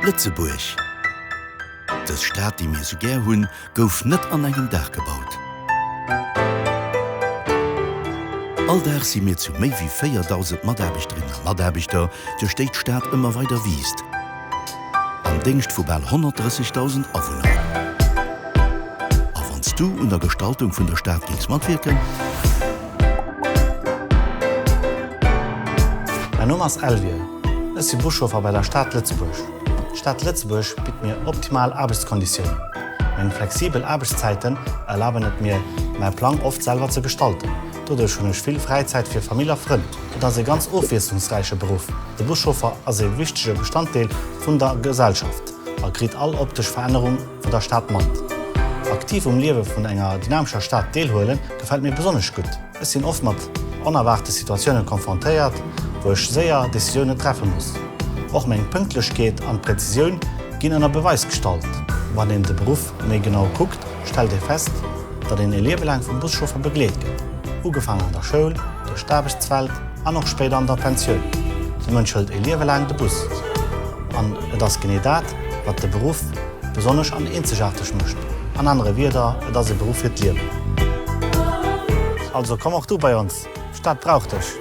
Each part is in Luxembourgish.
Lëtzebuerg, dës Stad, déi mir esou gär hunn, gouf net an engem Dag gebaut. All Dag si mir zu méi wéi 4.000 Mataarbechterinnen a Mataarbechter, duerch déi d'Stad ëmmer weider wiisst, am Déngscht vu bal 130.000 Awunner. A wann s du un der Gestaltung vun der Stad géings matwierken? Mäin Numm ass Elvire, ech si Buschauffer bei der Stad Lëtzebuerg. D'Stad Lëtzebuerg bitt mir optimal Aarbechtskonditiounen. Meng flexibel Aarbechtszäiten erlaben et mir, mäi Plang oft selwer ze gestalten. Doduerch hunn ech vill Fräizäit fir Famill a Frënn. Et ass ee ganz ofwiesslungsräiche Beruff. De Buschauffer ass ee wichtege Bestanddeel vun der Gesellschaft a kritt all optesch Verännerung vun der Stad mat. Aktiv um Liewe vun enger dynamescher Stad deelhuelen, gefält mir besonnesch gutt. Ech sinn oft mat onerwaarte Situatioune konfrontéiert, wou ech séier Decisiounen treffe muss. Och meng Pënktlechkeet an Präzisioun ginn ënner Beweis gestallt. Wann een de Beruff méi genau kuckt, stellt ee fest, datt een e Liewe laang vum Buschauffer begleet gëtt, ugefaangen an der Schoul, duerch d'Aarbechtswelt an och spéider an der Pensioun. De Mënsch hëlt e Liewe laang de Bus. An et ass genee dat, wat de Beruff besonnesch an eenzegaarteg mécht. An anere Wierder, et ass e Beruff fir d'Liewen. Also komm och du bei ons, d'Stad brauch dech!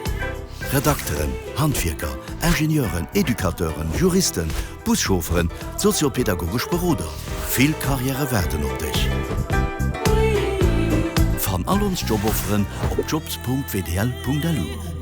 Redakteren, Handwierker, Ingenieuren, Educateuren, Juristen, Buschaufferen, soziopedagogesch Beroder, vill Karriäre waarden op dech! Fann all ons Jobofferen op jobs.wdl.lu.